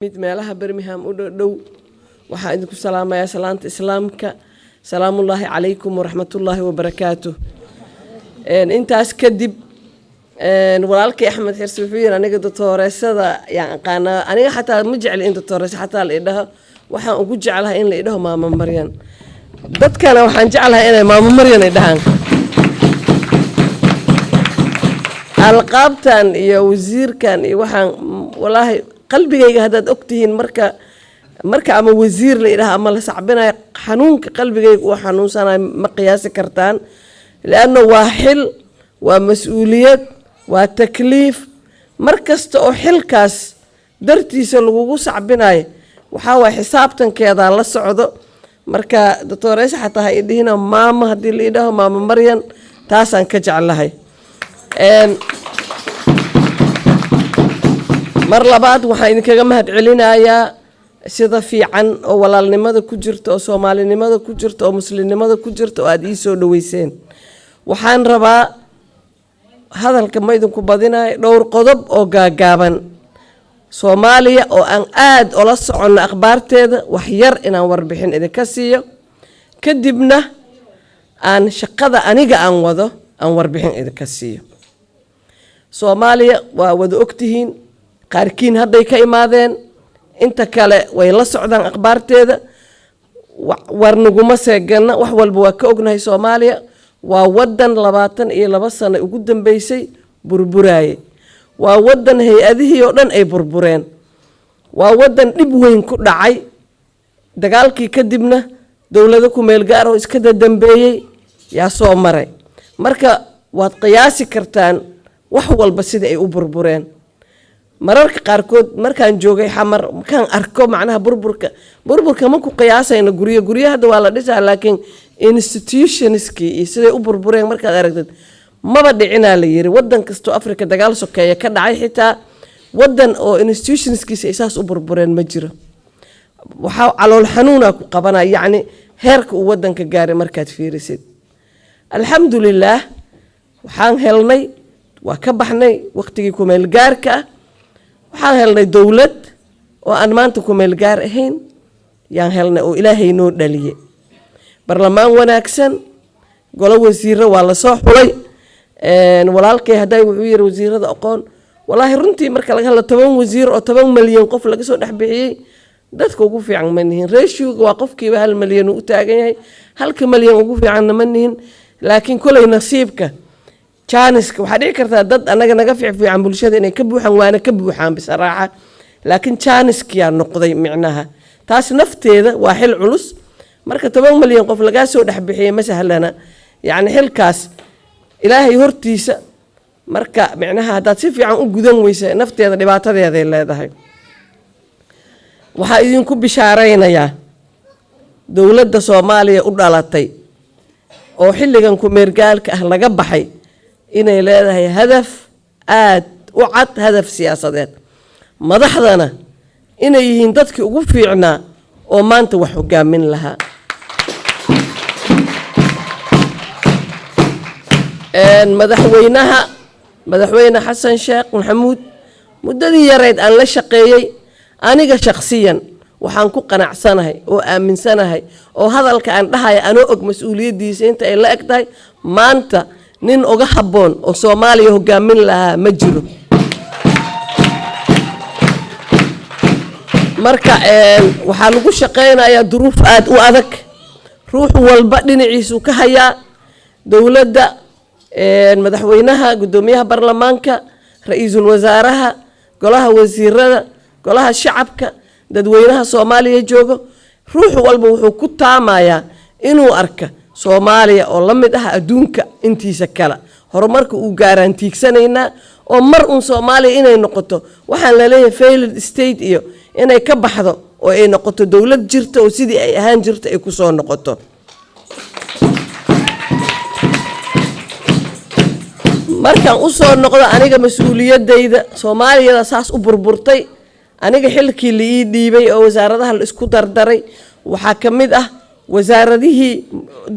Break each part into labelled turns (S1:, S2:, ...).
S1: Mid meelaha Birmingham u dhow. Waxaan idinku salaamayaa salaanta Islaamka: salaamullaahi calaykum waraxmatullaahi wabarakaatu. Intaas kadib, walaalkay Axmed Xirsi wuxuu yiri aniga doctoreesada yaan aqaanaa. Aniga xataa ma jecli in doctoreesa xataa la idhaho. Waxaan ugu jeclahay in la idhaho Maamo Maryan. Dadkana waxaan jeclahay inay Maamo Maryan idhahaan. Alqaabtan iyo wasiirkan iyo waxaan, walaahi, qalbigayga haddaad ogtihiin, marka ama wasiir la idhaha ama la sacbinayo, xanuunka qalbigayga uu xanuunsanayo ma qiyaasi kartaan, lianna waa xil, waa mas-uuliyad, waa takliif. Mar kasta oo xilkaas dartiisa lagugu sacbinayo, waxaa waay xisaabtankeedaa la socdo. Marka doctoreesa xataa ha idhihina, maamo haddii la idhaho, Maamo Maryan, taasaan ka jeclahay. Mar labaad waxaan idinkaga mahad celinayaa sida fiican oo walaalnimada ku jirta, oo soomaalinimada ku jirta, oo muslimnimada ku jirta oo aada ii soo dhaweyseen. Waxaan rabaa, hadalka ma idinku badinayo, dhowr qodob oo gaagaaban, Soomaaliya oo aan aada ula soconno akhbaarteeda, wax yar inaan warbixin idinka siiyo, kadibna aan shaqada aniga aan wado aan warbixin idinka siiyo. Soomaaliya waa wada ogtihiin, qaarkiin hadday ka imaadeen, inta kale way la socdaan akhbaarteeda. War naguma seegana, wax walba waa ka ognahay. Soomaaliya waa wadan 22 sano ugu dambeysay burburaaye, waa wadan hay-adihii oo dhan ay burbureen, waa wadan dhib weyn ku dhacay dagaalkii kadibna dowlado ku meel gaar oo iska dadambeeyey yaa soo maray. Marka waad qiyaasi kartaan wax walba sida ay u burbureen. Mararka qaarkood markaan joogay Xamar, markaan arko macnaha burburka, ma ku qiyaasayno guryo. Guryo hadda waa la dhisaa, laakiin institutionskii iyo siday u burbureen markaad aragtid, maba dhicinaa la yiri wadan kastoo Africa dagaal sokeeya ka dhacay, xitaa wadan oo institutionskiisa ay saas u burbureen ma jiro. Waxaa calool xanuuna ku qabanaya, yacni heerka uu wadanka gaaray markaad fiirisid. Alxamdulilaah, waxaan helnay, waa ka baxnay waqtigii kumeel gaarka ah. Waxaan helnay dowlad oo aan maanta kumeel gaar ahayn yaan helnay, oo Ilaahay noo dhaliye barlamaan wanaagsan, golo wasiiro waa lasoo xulay. Walaalkay hadday wuxuu yiri wasiirada aqoon. Walaahi, runtii marka laga hadlo 10 wasiir oo 10 malyan qof laga soo dhex bixiyey, dadka ugu fiican ma nihin. Ratioga waa qofkiiba 1 malyan uu u taagan yahay, halka malyan ugu fiicanna ma nihin. Laakiin kolay nasiibka, jaaniska, waxaa dhici kartaa dad annaga naga fiican bulshada inay ka buuxaan, waana ka buuxaan bisaraaxa, laakiin jaaniskiyaa noqday. Micnaha taas nafteeda waa xil culus. Marka 10 malyan qof lagaa soo dhex bixiyay ma sahlana, yacni xilkaas Ilaahay hortiisa. Marka micnaha haddaad si fiican u gudan weysa, nafteeda dhibaatadeeday leedahay. Waxaa idinku bishaaraynayaa dowladda Soomaaliya u dhalatay oo xilligan kumeergaalka ah laga baxay inay leedahay hadaf aad u cad, hadaf siyaasadeed, madaxdana inay yihiin dadkii ugu fiicnaa oo maanta wax hogaamin lahaa. Madaxweynaha, Madaxweyne Xasan Sheekh Maxamuud, muddadii yareyd aan la shaqeeyey, aniga shakhsiyan waxaan ku qanacsanahay oo aaminsanahay oo hadalka aan dhahaya anoo og mas-uuliyaddiisa inta ay la eg tahay, maanta nin uga habboon oo Soomaaliya hogaamin lahaa ma jiro. Marka waxaa lagu shaqeynayaa duruuf aada u adag, ruux walba dhinaciisuu ka hayaa dowladda, madaxweynaha, guddoomiyaha baarlamaanka, ra-iisul wasaaraha, golaha wasiirada, golaha shacabka, dadweynaha Soomaaliya joogo. Ruux walba wuxuu ku taamayaa inuu arka Soomaaliya oo la mid ah adduunka intiisa kale, horumarka uu gaaraan tiigsanaynaa, oo mar uun Soomaaliya inay noqoto waxaan laleeyahay failed state iyo inay ka baxdo oo ay noqoto dowlad jirta oo sidii ay ahaan jirta ay kusoo noqoto. Markaan usoo noqdo aniga mas-uuliyadayda, Soomaaliyada saas u burburtay, aniga xilkii la ii dhiibay oo wasaaradaha la isku dardaray waxaa ka mid ah wasaaradihii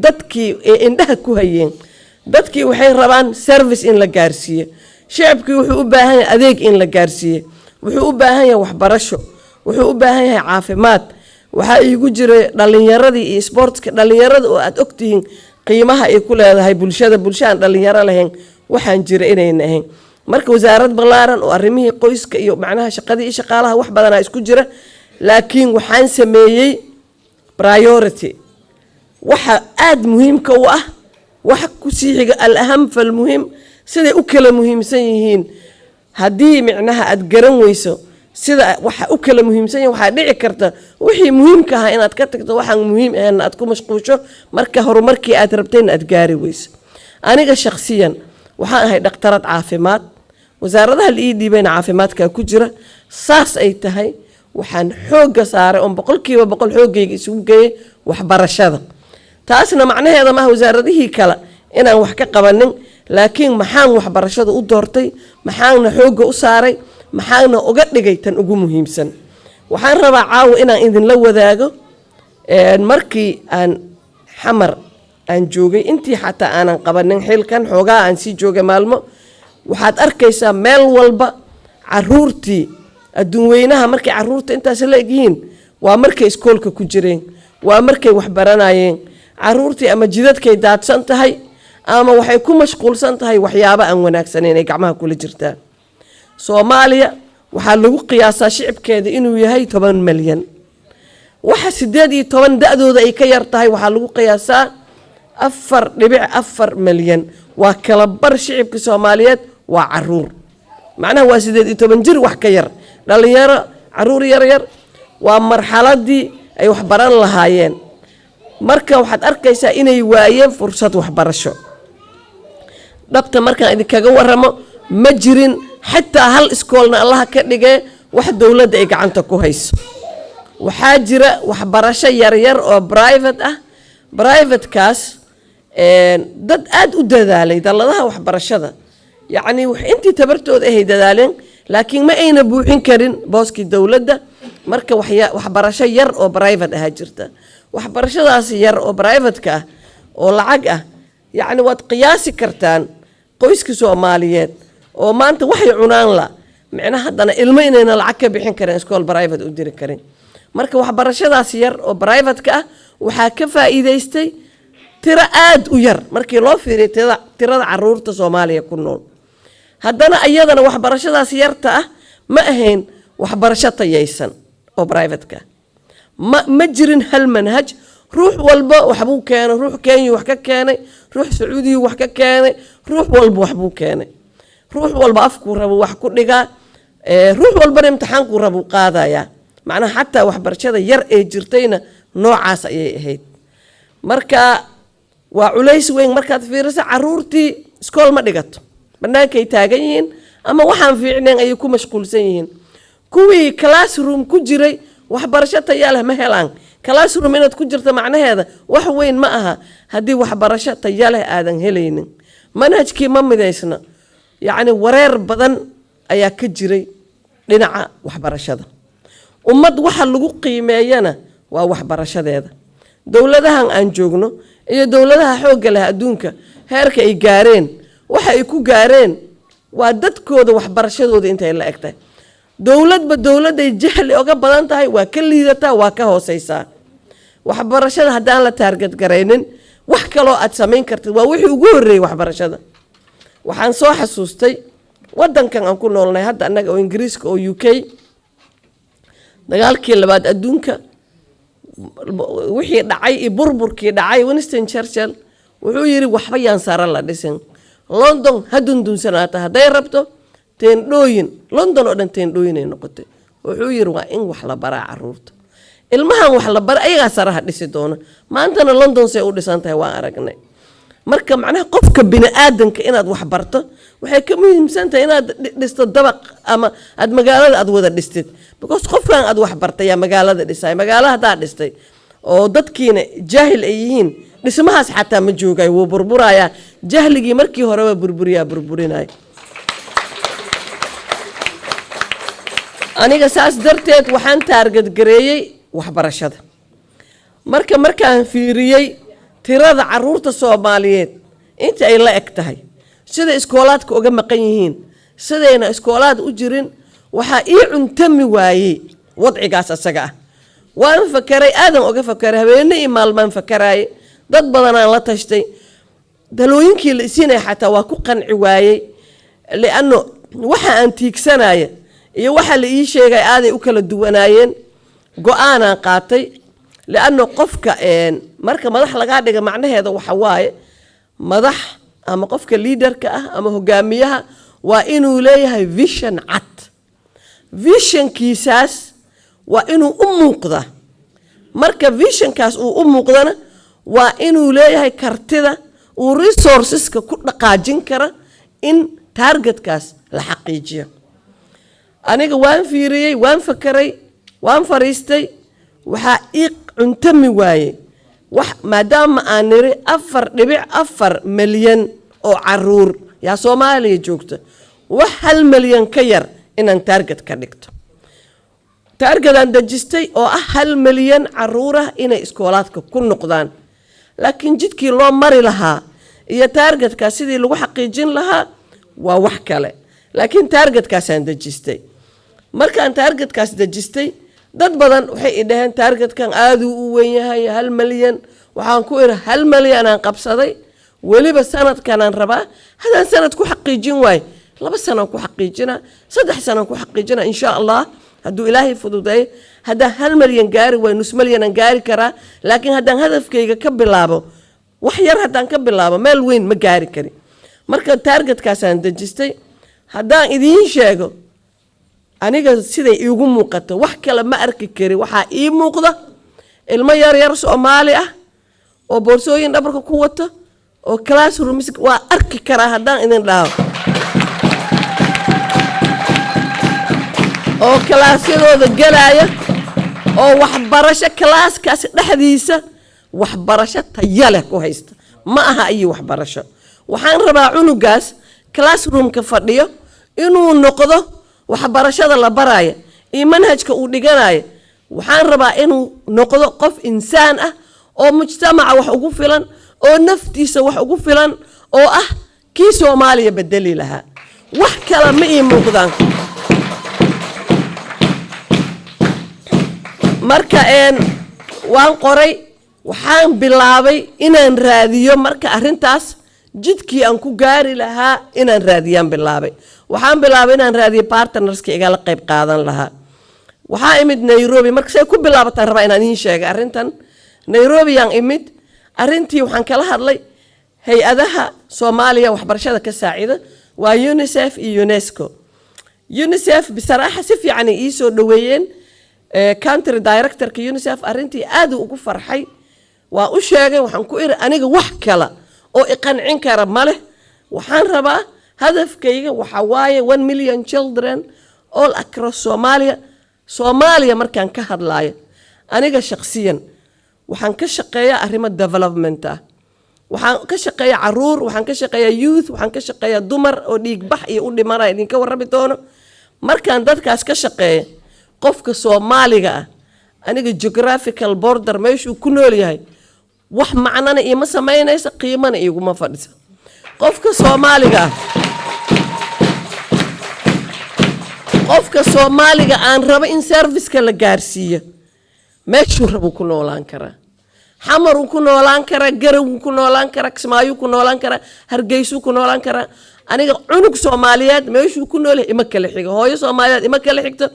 S1: dadkii ee indhaha ku hayeen. Dadkii waxay rabaan service in la gaarsiiyo, shicibkii wuxuu u baahan yahay adeeg in la gaarsiiyo, wuxuu u baahan yahay waxbarasho. wuxuu u baahan yahay caafimaad. Waxaa iigu jiray dhalinyaradii iyo sportska. Dhalinyarada oo aad ogtihiin qiimaha ay ku leedahay bulshada, bulsho aan dhalinyaro lahayn waxaan jira inayna ahayn. Marka wasaarad ballaaran oo arrimihii qoyska iyo macnaha shaqadii iyo shaqaalaha, wax badanaa isku jira. Laakiin waxaan sameeyey priority, waxa aada muhiimka u ah, waxa kusii xiga, الأهم فالمهم, siday u kala muhiimsan yihiin. Haddii micnaha aada garan weyso sida waxa u kala muhiimsan yihin, waxaa dhici karta wixii muhiimka ahaa inaad ka tagto, waxaan muhiim ahayn aad ku mashquusho. Marka horumarkii aad rabtayna aad gaari weyso. Aniga shakhsiyan waxaan ahay dhakhtarad caafimaad. Wasaaradaha la ii dhiibayna caafimaadkaa ku jira. Saas ay tahay, waxaan xoogga saaray oon 100% xooggayga isugu geeyay waxbarashada. Taasna macnaheeda maaha wasaaradihii kale inaan wax ka qabanin. Laakiin maxaan waxbarashada u doortay? Maxaana xoogga u saaray? Maxaana uga dhigay tan ugu muhiimsan? Waxaan rabaa caawa inaan idinla wadaago. Markii aan Xamar aan joogay, intii xataa aanan qabanin xilkan, xoogaa aan sii joogay maalmo, waxaad arkaysaa meel walba caruurtii. Adduun weynaha markay caruurta intaas la egyihiin waa markay iskoolka ku jireen, waa markay wax baranayeen. Caruurtii ama jidadkay daadsan tahay ama waxay ku mashquulsan tahay waxyaabo aan wanaagsanayn ay gacmaha kula jirtaa. Soomaaliya waxaa lagu qiyaasaa shicibkeeda inuu yahay 10 malyan. Waxa 18 da-dooda ay ka yar tahay waxaa lagu qiyaasaa 4.4 malyan. Waa kala bar shicibka Soomaaliyeed waa caruur, macnaha waa 18 jir wax ka yar, dhalinyaro, caruur yar yar. Waa marxaladii ay wax baran lahaayeen. Marka waxaad arkaysaa inay waayeen fursad waxbarasho. Dhabta markaan idinkaga waramo, ma jirin xataa hal iskoolna Allaha ka dhigee wax dowladda ay gacanta ku hayso. Waxaa jira waxbarasho yaryar oo private ah. Privatekaas dad aada u dadaalay, dalladaha waxbarashada, yacni intii tabartooda ahay dadaaleen, laakiin ma ayna buuxin karin booskii dowladda. Marka waxbarasho yar oo private ahaa jirta. Waxbarashadaas yar oo privateka ah oo lacag ah, yacni waad qiyaasi kartaan qoyska Soomaaliyeed oo maanta waxay cunaan la micnaha, haddana ilmo inayna lacag ka bixin karin, iskool private u diri karin. Marka waxbarashadaas yar oo privateka ah waxaa ka faa'iidaystay tiro aada u yar markii loo fiiriyo tirada caruurta Soomaaliya ku nool. Haddana iyadana waxbarashadaas yarta ah ma ahayn waxbarasho tayaysan oo privateka. Ma jirin hal manhaj. Ruux walba waxbuu keenay. Ruux Kenya wax ka keenay, ruux Sacuudiya wax ka keenay, ruux walba waxbuu keenay. Ruux walba afkuu rabo wax ku dhigaa, ruux walbana imtixaankuu rabuu qaadayaa. Macnaha xataa waxbarashada yar ee jirtayna noocaas ayay ahayd. Marka waa culays weyn markaad fiiriso. Caruurtii iskool ma dhigato, bannaankay taagan yihiin ama waxaan fiicnayn ayay ku mashquulsan yihiin. Kuwii classroom ku jiray waxbarasho tayaa leh ma helaan. Classroom inaad ku jirto macnaheeda wax weyn ma aha haddii waxbarasho taya leh aadan helaynin. Manhajkii ma midaysna. Yacni wareer badan ayaa ka jiray dhinaca waxbarashada. Ummad waxa lagu qiimeeyana waa waxbarashadeeda. Dowladahan aan joogno iyo dowladaha xoogga leh adduunka, heerka ay gaareen waxa ay ku gaareen waa dadkooda waxbarashadooda intay la eg tahay. Dowladba dowladday jahli oga badan tahay waa ka liidataa, waa ka hooseysaa. Waxbarashada haddaan la target garaynin, wax kaloo aad samayn kartid, waa wixii ugu horreeyey waxbarashada. Waxaan soo xasuustay wadankan aan ku noolnahay hadda annaga oo Ingiriiska oo UK, dagaalkii labaad adduunka wixii dhacay iyo burburkii dhacay, Winston Churchill wuxuu yidhi: "Waxba yaan sare la dhisin, London ha dundunsanaato hadday rabto." Teendhooyin, London oo dhan teendhooyin ay noqotay. Wuxuu yidhi: "Waa in wax la baraa caruurta. Ilmahan wax la bara, ayagaa saraha dhisi doona." Maantana London say u dhisan tahay waan aragnay. Marka macnaha qofka bini aadanka inaad wax barto waxay ka muhiimsan tahay inaad dhisto dabaq ama aad magaalada aad wada dhistid, because qofkan aad wax bartay yaa magaalada dhisay. Magaalo haddaad dhistay oo dadkiina jaahil ay yihiin, dhismahaas xataa ma joogayo, wuu burburayaa. Jahligii markii horeba burburiyaa burburinaya. Aniga saas darteed waxaan target gareeyey waxbarashada. Marka markaan fiiriyey tirada caruurta Soomaaliyeed inta ay la eg tahay, sida iskoolaadka uga maqan yihiin, sidayna iskoolaad u jirin, waxaa ii cuntami waayey. Wadcigaas asaga ah waan fakaray, aadan oga fakaray, habeene iyo maalmaan fakaraaye, dad badanaan la tashtay. Talooyinkii la isiinaya xataa waa ku qanci waayey, lianno waxa aan tiigsanaya iyo waxa la ii sheegay aaday u kala duwanaayeen. Go-aanaan qaatay, lianno qofka marka madax lagaa dhiga, macnaheeda waxa waaye madax ama qofka leaderka ah ama hogaamiyaha waa inuu leeyahay vision cad. Visionkiisaas waa inuu u muuqda. Marka visionkaas uu u muuqdana, waa inuu leeyahay kartida uu resourceska ku dhaqaajin kara in targetkaas la xaqiijiyo. Aniga waan fiiriyey, waan fakaray, waan fariistay. Waxaa ii cuntami waayey wax maadaama aan niri 4.4 milyan oo caruur yaa Soomaaliya joogta, wax 1 milyan ka yar inaan target ka dhigto. Targetaan dejistay oo ah 1 milyan caruurah inay iskoolaadka ku noqdaan, laakiin jidkii loo mari lahaa iyo targetkaas sidii lagu xaqiijin lahaa waa wax kale, laakiin targetkaasaan dejistay. Markaan targetkaas dejistay, dad badan waxay i dhaheen, "Targetkan aaduu u weyn yahay, 1 milyan." Waxaan ku iri, "1 milyan aan qabsaday, weliba sanadkanaan rabaa. Haddaan sanad ku xaqiijin waayo, 2 sanaan ku xaqiijina, 3 sanaan ku xaqiijina, insha Allah, hadduu Ilaahay fududeeyo. Haddaan 1 milyan gaari waayo, nus milyan aan gaari karaa, laakiin haddaan hadafkayga ka bilaabo wax yar, haddaan ka bilaabo meel weyn, ma gaari kari." Marka targetkaasaan dejistay. Haddaan idiin sheego aniga siday iigu muuqato, wax kale ma arki kari. Waxaa ii muuqda ilmo yar yar Soomaali ah oo boorsooyin dhabarka ku wata oo classrooms waa arki karaa haddaan idin dhaho, oo kalaasyadooda gelaya oo waxbarasho kalaaskaasi dhexdiisa waxbarasho taya leh ku haysta. Ma aha iyo waxbarasho. Waxaan rabaa cunugaas classroomka fadhiyo inuu noqdo waxbarashada la baraya iyo manhajka uu dhiganayo, waxaan rabaa inuu noqdo qof insaan ah oo mujtamaca wax ugu filan oo naftiisa wax ugu filan oo ah kii Soomaaliya bedeli lahaa. Wax kale ma ii muuqdaan. Marka waan qoray, waxaan bilaabay inaan raadiyo. Marka arrintaas jidkii aan ku gaari lahaa inaan raadiyaan bilaabay. Waxaan bilaabay inaan raadiyo partnerska igala qayb qaadan lahaa. Waxaa imid Nairobi. Marka say ku bilaabataan rabaa inaan idiin sheega arrintan. Nairobi yaan imid. Arrintii waxaan kala hadlay hay-adaha Soomaaliya waxbarashada ka saacida, waa UNICEF iyo UNESCO. UNICEF bisaraaxa si fiican ay ii soo dhoweeyeen. Country directorka UNICEF arrintii aad ugu farxay. Waa u sheegay, waxaan ku iri, "Aniga wax kale oo iqancin kara ma leh. Waxaan rabaa, hadafkayga waxa waaye 1 million children all across Soomaaliya." Soomaaliya markaan ka hadlaayo, aniga shaqsiyan waxaan ka shaqeeyaa arrimo development ah. Waxaan ka shaqeeyaa caruur, waxaan ka shaqeeyaa youth, waxaan ka shaqeeyaa dumar oo dhiigbax iyo u dhimanaya, idinka warrami doono. Markaan dadkaas ka shaqeeya, qofka Soomaaliga ah aniga geographical border meeshuu ku nool yahay wax macnana iima samaynaysa, qiimana iiguma fadhisa. Qofka Soomaaliga ah, qofka Soomaaliga aan rabo in serviceka la gaarsiiyo, meeshuu rabuu ku noolaan karaa. Xamaruu ku noolaan karaa, Garawuu ku noolaan karaa, Kismaayuu ku noolaan karaa, Hargeysuu ku noolaan karaa. Aniga cunug Soomaaliyeed meeshuu ku nool yahay ima kala xigo, hooyo Soomaaliyeed ima kala xigto.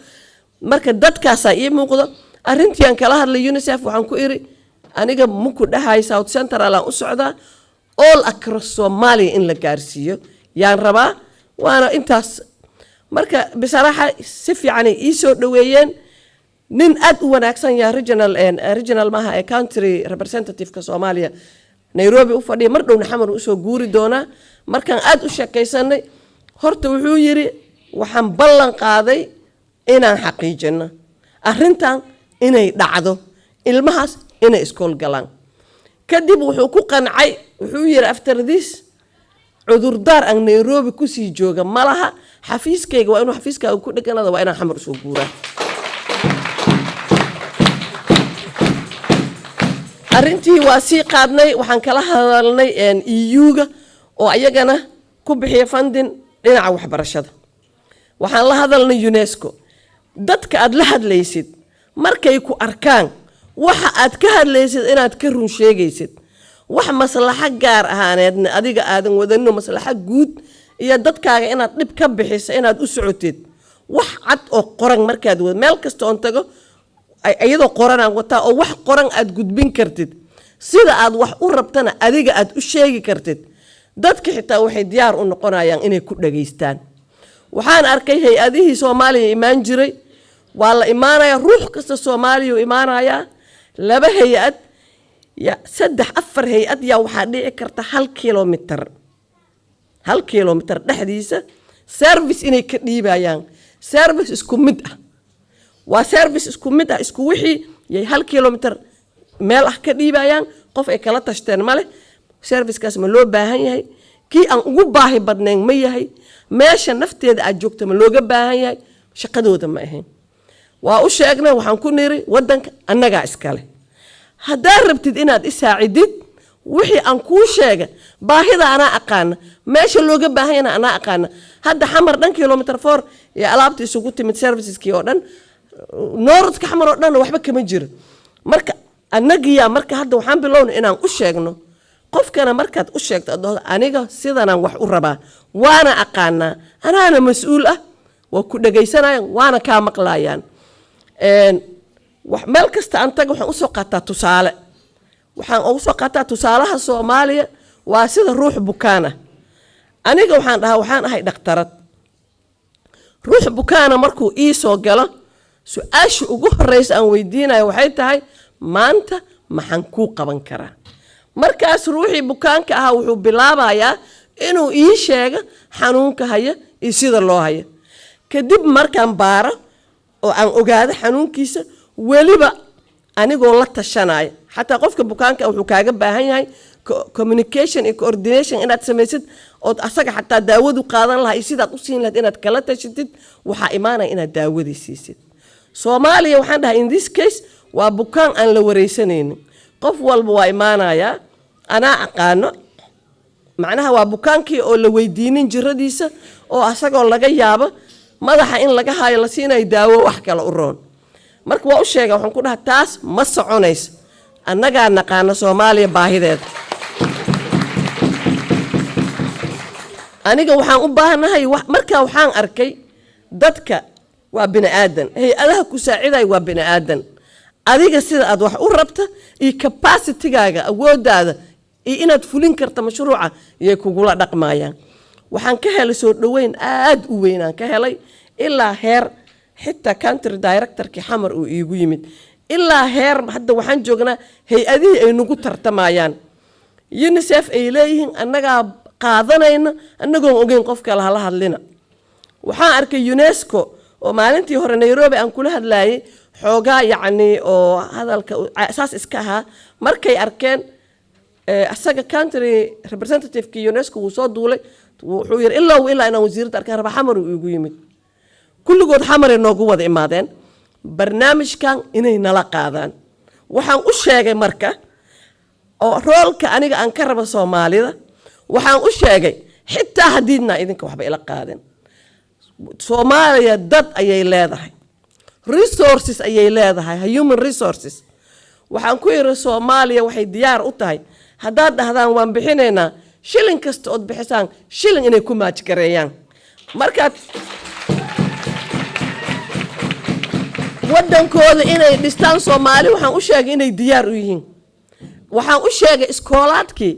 S1: Marka dadkaasaa ii muuqdo. Arrintii aan kala hadlay UNICEF, waxaan ku iri, "Aniga muku dhahay South Central aan u socdaa, all across Soomaaliya in la gaarsiiyo yaan rabaa, waana intaas." Marka bisaraaxa si fiicanay ii soo dhoweeyeen. Nin aad u wanaagsan yaa regional maaha ee country representative-ka Soomaaliya Nairobi u fadhiya, mar dhowna Xamar usoo guuri doonaa. Markaan aad u sheekaysanay, horta wuxuu yidhi, "Waxaan ballan qaaday inaan xaqiijino arrintan, inay dhacdo, ilmahaas inay iskool galaan." Kadib wuxuu ku qancay, wuxuu yidhi, "After this cudurdaar aan Nairobi kusii jooga ma laha. Xafiiskayga waa inuu xafiiskaaga ku dheganada, waa inaan Xamar usoo guuraa." Arrintii waa sii qaadnay. Waxaan kala hadalnay EU-ga oo ayagana ku bixiya funding dhinaca waxbarashada. Waxaan la hadalnay UNESCO. Dadka aad la hadlaysid markay ku arkaan waxa aad ka hadlaysid inaad ka run sheegaysid, wax maslaxo gaar ahaaneedna adiga aadan wadanino, maslaxo guud iyo dadkaaga inaad dhib ka bixiso inaad u socotid, wax cad oo qoran markaad wad, meel kasta oon tago iyadoo qoranaan wataa, oo wax qoran aad gudbin kartid, sida aad wax u rabtana adiga aad u sheegi kartid, dadka xitaa waxay diyaar u noqonayaan inay ku dhageystaan. Waxaan arkay hay-adihii Soomaaliya imaan jiray, waa la imaanayaa, ruux kasta Soomaaliya u imaanayaa, laba hay-ad ya saddex afar hay-ad yaa waxaa dhici karta 1 kilomitir, 1 kilomitir dhexdiisa service inay ka dhiibayaan. Service isku mid ah waa service isku mid ah, isku wixii yay 1 kilomitir meel ah ka dhiibayaan. Qof ay kala tashteen ma leh. Servicekaas ma loo baahan yahay? Kii aan ugu baahi badnayn ma yahay? Meesha nafteeda aad joogta ma looga baahan yahay? Shaqadooda ma ahayn. Waa u sheegnay, waxaan ku niri, wadanka annagaa iskale, haddaad rabtid inaad isaacidid wixii aan kuu sheega, baahida anaa aqaana, meesha looga baahan yahana anaa aqaana. Hadda Xamar dhan kilometer 4 iyo alaabta isugu timid, serviceski oo dhan, nooradka Xamar oo dhan waxba kama jiro. Marka annagiyaa marka hadda waxaan bilowna inaan u sheegno qofkana. Markaad u sheegto aad dhahdo, "Aniga sidanaan wax u rabaa, waana aqaanaa, anaana mas-uul ah," waa ku dhegaysanayaan waana kaa maqlayaan. Meel kasta aan taga waxaan usoo qaataa tusaale. Waxaan ugu soo qaataa tusaalaha Soomaaliya waa sida ruux bukaan ah. Aniga waxaan dhahaa waxaan ahay dhakhtarad. Ruux bukaana markuu ii soo galo, su-aasha ugu horeysa aan weydiinayo waxay tahay, "Maanta maxaan kuu qaban karaa?" Markaas ruuxii bukaanka ahaa wuxuu bilaabayaa inuu ii sheego xanuunka haya iyo sida loo hayo. Kadib markaan baaro oo aan ogaado xanuunkiisa, weliba anigoo la tashanaya, xataa qofka bukaanka wuxuu kaaga baahan yahay communication iyo coordination inaad samaysid, ood asaga xataa daawadu qaadan lahaa iyo sidaad u siin lahayd inaad kala tashatid. Waxaa imaanaya inaad daawadii siisid. Soomaaliya waxaan dhahay, in this case waa bukaan aan la wareysanaynin. Qof walba waa imaanayaa, "Anaa aqaano." Macnaha waa bukaankii oo la weydiinin jiradiisa, oo asagoo laga yaabo madaxa in laga hayo la siinayo daawo wax kale u roon. Marka waa u sheega, waxaan ku dhaha, taas ma soconayso, annagaa naqaana Soomaaliya baahideeda. Aniga waxaan u baahanahay. Marka waxaan arkay dadka waa bini aadan, hay-adaha ku saaciday waa bini aadan. Adiga sida aad wax u rabta iyo capacitygaaga, awooddaada iyo inaad fulin karta mashruuca yay kugula dhaqmayaan. Waxaan ka helay soo dhoweyn aada u weynaan ka helay, ilaa heer xitaa country directorkii Xamar uu iigu yimid, ilaa heer hadda waxaan joognaa hay-adihii ay nagu tartamayaan. UNICEF ay leeyihiin, "Annagaa qaadanayna annagoon ogeyn qof kale hala hadlina." Waxaan arkay UNESCO oo maalintii hore Nairobi aan kula hadlayay, xoogaa yacni oo hadalka saas iska ahaa, markay arkeen asaga country representative-ki UNESCO wuu soo duulay, wuxuu yidhi, "Ilaa ilaa inaan wasiiradda arkaan raba." Xamar uu igu yimid. Kulligood Xamaray noogu wada imaadeen barnaamijkan inay nala qaadaan. Waxaan u sheegay marka oo roolka aniga aan ka rabo Soomaalida, waxaan u sheegay, xitaa haddiidnaa idinka waxba ila qaadin, Soomaaliya dad ayay leedahay, resources ayay leedahay, human resources. Waxaan ku yidhi, Soomaaliya waxay diyaar u tahay haddaad dhahdaan waan bixinaynaa, shilin kasta ood bixisaan shilin inay ku match gareeyaan. Markaad waddankooda inay dhistaan, Soomaali waxaan u sheegay inay diyaar u yihiin. Waxaan u sheegay iskoolaadkii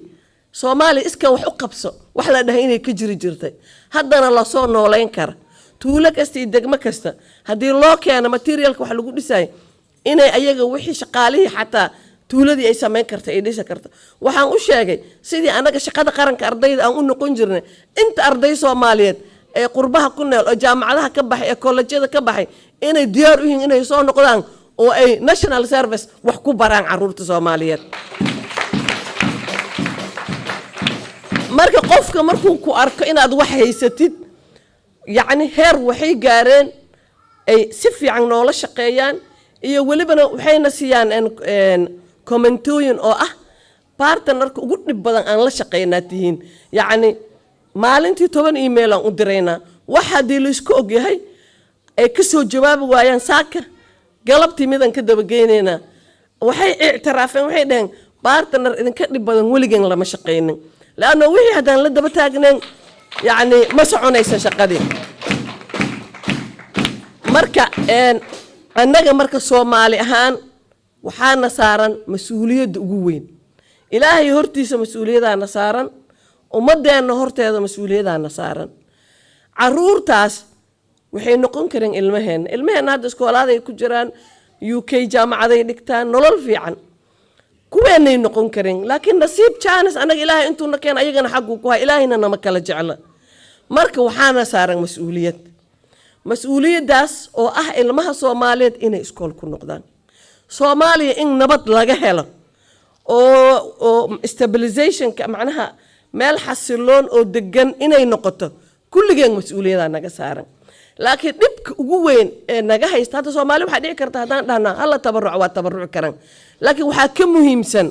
S1: Soomaaliya iska wax u qabso wax la dhahay inay ka jiri jirtay, haddana lasoo noolayn kara. Tuulo kasta iyo degmo kasta haddii loo keeno materialka wax lagu dhisayo, inay ayaga wixii shaqaalihii xataa tuuladii ay samayn karta, ay dhisi karta. Waxaan u sheegay sidii annaga shaqada qaranka ardayda aan u noqon jirnay, inta arday Soomaaliyeed ee qurbaha ku nool oo jaamacadaha ka baxay ee kollejyada ka baxay inay diyaar u yihiin inay soo noqdaan oo ay national service wax ku baraan caruurta Soomaaliyeed. Marka qofka markuu ku arko inaad wax haysatid, yacni heer waxay gaareen ay si fiican noola shaqeeyaan, iyo welibana waxayna siiyaan commentooyin oo ah, "Partnerka ugu dhib badan aan la shaqeynaa tihiin." Yacni maalintii 10 email aan u diraynaa. Wax haddii laysku ogyahay Ay ka soo jawaabi waayaan saaka galabtii midaan ka dabageynaynaa. Waxay ictiraafeen, waxay dhaheen, "Partner idinka dhib badan weligeen lama shaqaynin," leanna wixii haddaan la daba taagnayn, yacni, ma soconaysa shaqadii. Marka annaga, marka Soomaali ahaan, waxaana saaran mas-uuliyadda ugu weyn. Ilaahay hortiisa mas-uuliyadaana saaran, ummadeenna horteeda mas-uuliyadaana saaran. Caruurtaas waxay noqon kareen ilmaheenna. Ilmaheenna hadda iskoolaaday ku jiraan, UK jaamacaday dhigtaan, nolol fiican kuweenay noqon kareen, laakiin nasiib jaanis annaga Ilaahay intuuna keen, ayagana xagguu ku hay. Ilaahayna nama kala jecla. Marka waxaana saaran mas-uuliyad, mas-uuliyaddaas oo ah ilmaha Soomaaliyeed inay iskool ku noqdaan, Soomaaliya in nabad laga helo oo stabilizationka, macnaha meel xasiloon oo degan inay noqoto. Kulligeen mas-uuliyadaa naga saaran, laakiin dhibka ugu weyn ee naga haysta hadda Soomaali, waxaa dhici karta haddaan dhahnaa hala tabaruc, waa tabaruci karan, laakiin waxaa ka muhiimsan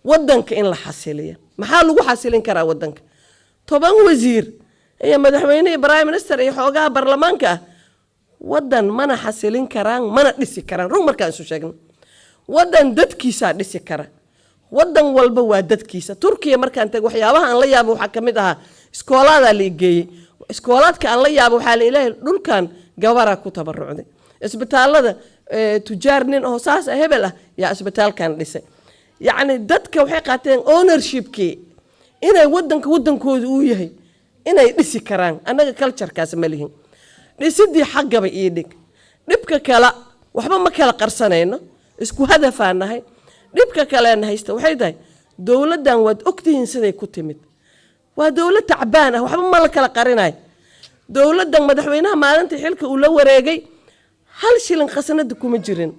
S1: wadanka in la xasiliyo. Maxaa lagu xasilin karaa wadanka? 10 wasiir iyo madaxweyne iyo prime minister iyo xoogaha baarlamaanka ah wadan mana xasilin karaan, mana dhisi karaan. Run markaan isu sheegno, wadan dadkiisaa dhisi kara. Wadan walba waa dadkiisa. Turkiya markaan tago, waxyaabaha aan la yaabo waxaa kamid ahaa iskoolaadaa la igeeyey. Iskoolaadka aan la yaabo waxaa la ilaahay dhulkan gabaraa ku tabarucday, isbitaalada tujaar nin oo saas ah, hebel ah, yaa isbitaalkan dhisay. Yacni dadka waxay qaateen ownershipkii inay wadanka wadankooda uu yahay, inay dhisi karaan. Annaga culturekaas ma lihin. Dhisidii xaggaba ii dhig. Dhibka kale waxba ma kala qarsanayno, isku hadafaa nahay. Dhibka kaleena haysta waxay tahay dowladdan waad ogtihiin siday ku timid. Waa dowlad tacbaan ah, waxba ma la kala qarinayo. Dowladdan madaxweynaha maalintii xilka uu la wareegay hal shilin khasnada kuma jirin.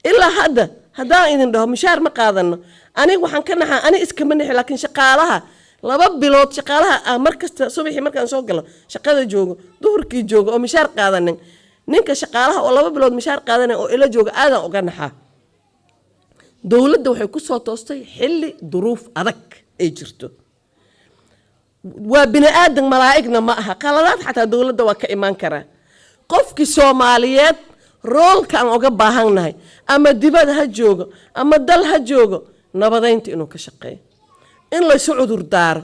S1: Ilaa hadda haddaan idin dhaho mishaar ma qaadano, aniga waxaan ka naxaa, ani iskama nixi, laakiin shaqaalaha 2 bilood, shaqaalaha ah mar kasta subaxii markaan soo galo shaqada joogo, duhurkii joogo oo mishaar qaadanin, ninka shaqaalaha oo 2 bilood mishaar qaadanin oo ila jooga, aadaan uga naxaa. Dowladda waxay ku soo toostay xilli duruuf adag ay jirto. Waa bini aadan, malaa'igna ma aha. Qaladaad xataa dowladda waa ka imaan karaa. Qofkii Soomaaliyeed roolka aan uga baahannahay, ama dibad ha joogo ama dal ha joogo, nabadeynta inuu ka shaqeeyo, in laysu cudur daaro,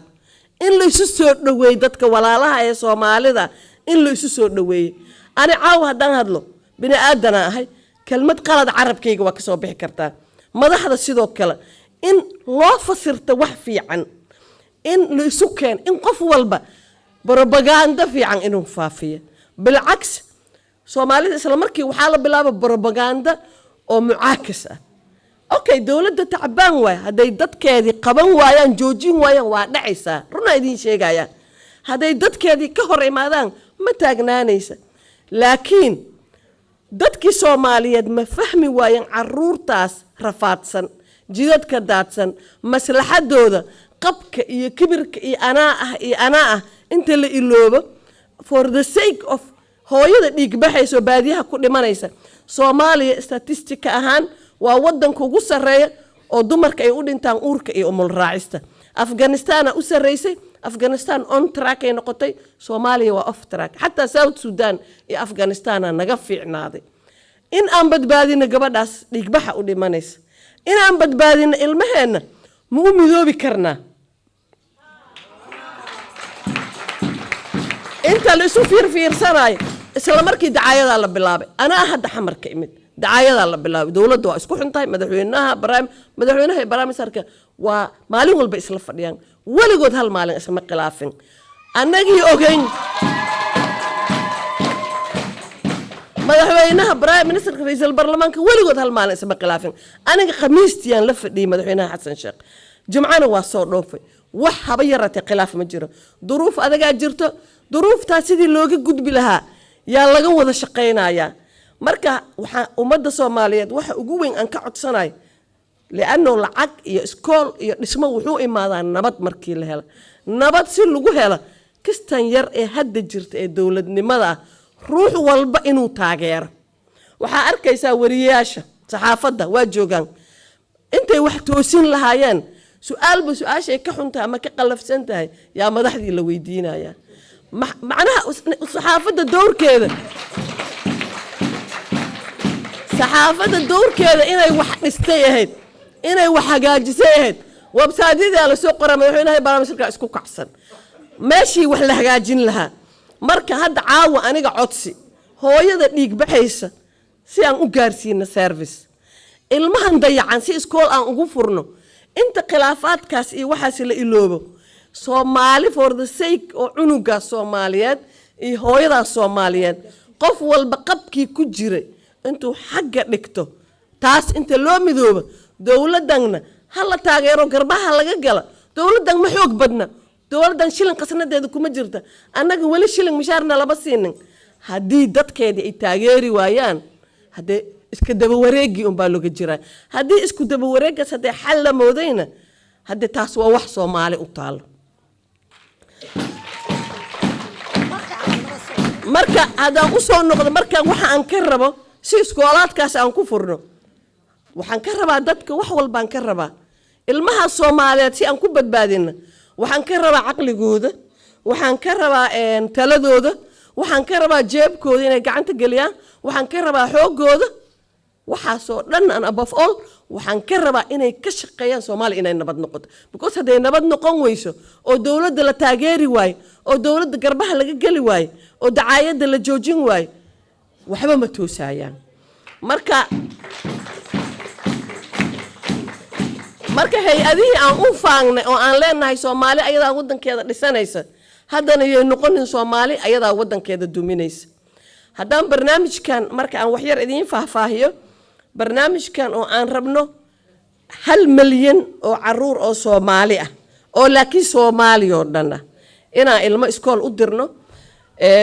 S1: in laysu soo dhoweeyo dadka walaalaha ee Soomaalida, in laysu soo dhoweeyo. Ani caawa haddaan hadlo, bini aadana ahay, kelmad qalad carabkayga waa kasoo bixi kartaa. Madaxda sidoo kale in loo fasirto wax fiican, in la isu keeno, in qof walba brobaganda fiican inuu faafiyo. Bilcaks, Soomaalida isla markii waxaa la bilaaba brobaganda oo mucaakas ah. Okay, dowladda tacbaan waay. Hadday dadkeedii qaban waayaan, joojin waayaan, waa dhacaysaa. Runaa idiin sheegaya, hadday dadkeedii ka hor imaadaan, ma taagnaanaysa. Laakiin dadkii Soomaaliyeed ma fahmi waayeen caruurtaas rafaadsan, jidadka daadsan, maslaxadooda? Qabka iyo kibirka iyo anaa ah iyo anaa ah inta la iloobo, for the sake of hooyada dhiigbaxaysa oo baadiyaha ku dhimanaysa. Soomaaliya statistika ahaan waa wadanka ugu sarreeya oo dumarka ay u dhintaan uurka iyo umul raacista. Afghanistana u sarreysay. Afghanistan on track ay noqotay, Soomaaliya waa off track. Xataa South Sudan iyo Afghanistana naga fiicnaaday. In aan badbaadino gabadhaas dhiigbaxa u dhimanaysa, in aan badbaadino ilmaheenna, ma u midoobi karnaa? Inta la isu fiirfiirsanayo, isla markii dacaayadaa la bilaabay. Anaa hadda Xamarka imid, dacaayadaa la bilaabay. Dowladda waa isku xuntahay. Madaxweynaha madaxweynaha iyo prime ministerka waa maalin walba isla fadhiyaan, weligood hal maalin isma khilaafin. Annagii ogeyn madaxweynaha, prime ministerka, ra-iisul baarlamaanka weligood hal maalin isma khilaafin. Aniga Khamiistiyaan la fadhiyey madaxweynaha Xasan Sheekh, Jimcana waa soo dhoofay. Wax haba yaratee khilaaf ma jiro. Duruuf adagaa jirto, duruuftaa sidii looga gudbi lahaa yaa laga wada shaqaynayaa. Marka waxaa ummadda Soomaaliyeed waxa ugu weyn aan ka codsanayo, lianno lacag iyo iskool iyo dhismo wuxuu imaadaa nabad markii la helo. Nabad si lagu helo, kistan yar ee hadda jirta ee dowladnimada ah, ruux walba inuu taageero. Waxaa arkaysaa wariyayaasha saxaafadda waa joogaan, intay wax toosin lahaayeen, su-aalba su-aashay ka xun tahay ama ka qallafsan tahay yaa madaxdii la weydiinaya. Macnaha saxaafadda dowrkeeda, saxaafadda dowrkeeda inay wax dhistay ahayd, inay wax hagaajisay ahayd. Website-yadaa lasoo qoraa, madaxweynaha, barnaamijka isku kacsan, meeshii wax la hagaajin lahaa. Marka hadda caawa aniga codsi: hooyada dhiig baxaysa si aan u gaarsiino service, ilmahan dayacan si iskool aan ugu furno, inta khilaafaadkaas iyo waxaas la iloobo, Soomaali for the sake oo cunugaas Soomaaliyeed iyo hooyadaas Soomaaliyeed, qof walba qabkii ku jiray intuu xagga dhigto, taas inta loo midoobo, dowladdanna ha la taageero, garbaha laga gala. Dowladdan ma xoog badna, dowladdan shilin qasnadeeda kuma jirta, annaga weli shilin mishaarna lama siinin. Haddii dadkeedii ay taageeri waayaan, haddee iska daba wareegii unbaa looga jiraa. Haddii isku daba wareegaas haddee xal la moodayna, haddee taas waa wax Soomaali u taalo. Marka haddaan usoo noqdo, markaan waxa aan ka rabo si iskoolaadkaas aan ku furno, waxaan ka rabaa dadka, wax walbaan ka rabaa. Ilmaha Soomaaliyeed si aan ku badbaadina, waxaan ka rabaa caqligooda, waxaan ka rabaa taladooda, waxaan ka rabaa jeebkooda inay gacanta geliyaan, waxaan ka rabaa xoogooda, waxaasoo dhan. And above all, waxaan ka rabaa inay ka shaqeeyaan Soomaaliya inay nabad noqoto, because hadday nabad noqon weyso oo dowladda la taageeri waayo, oo dowladda garbaha laga geli waayo, oo dacaayadda la joojin waayo, waxba ma toosayaan. Marka hay-adihii aan u faangnay oo aan leenahay Soomaali ayadaa wadankeeda dhisanaysa, haddana yay noqonin Soomaali ayadaa wadankeeda duminaysa. Haddaan barnaamijkan marka aan waxyar idiin faahfaahiyo, barnaamijkan oo aan rabno 1 milyan oo caruur oo Soomaali ah, oo laakiin Soomaali oo dhan ah, inaan ilmo iskool u dirno,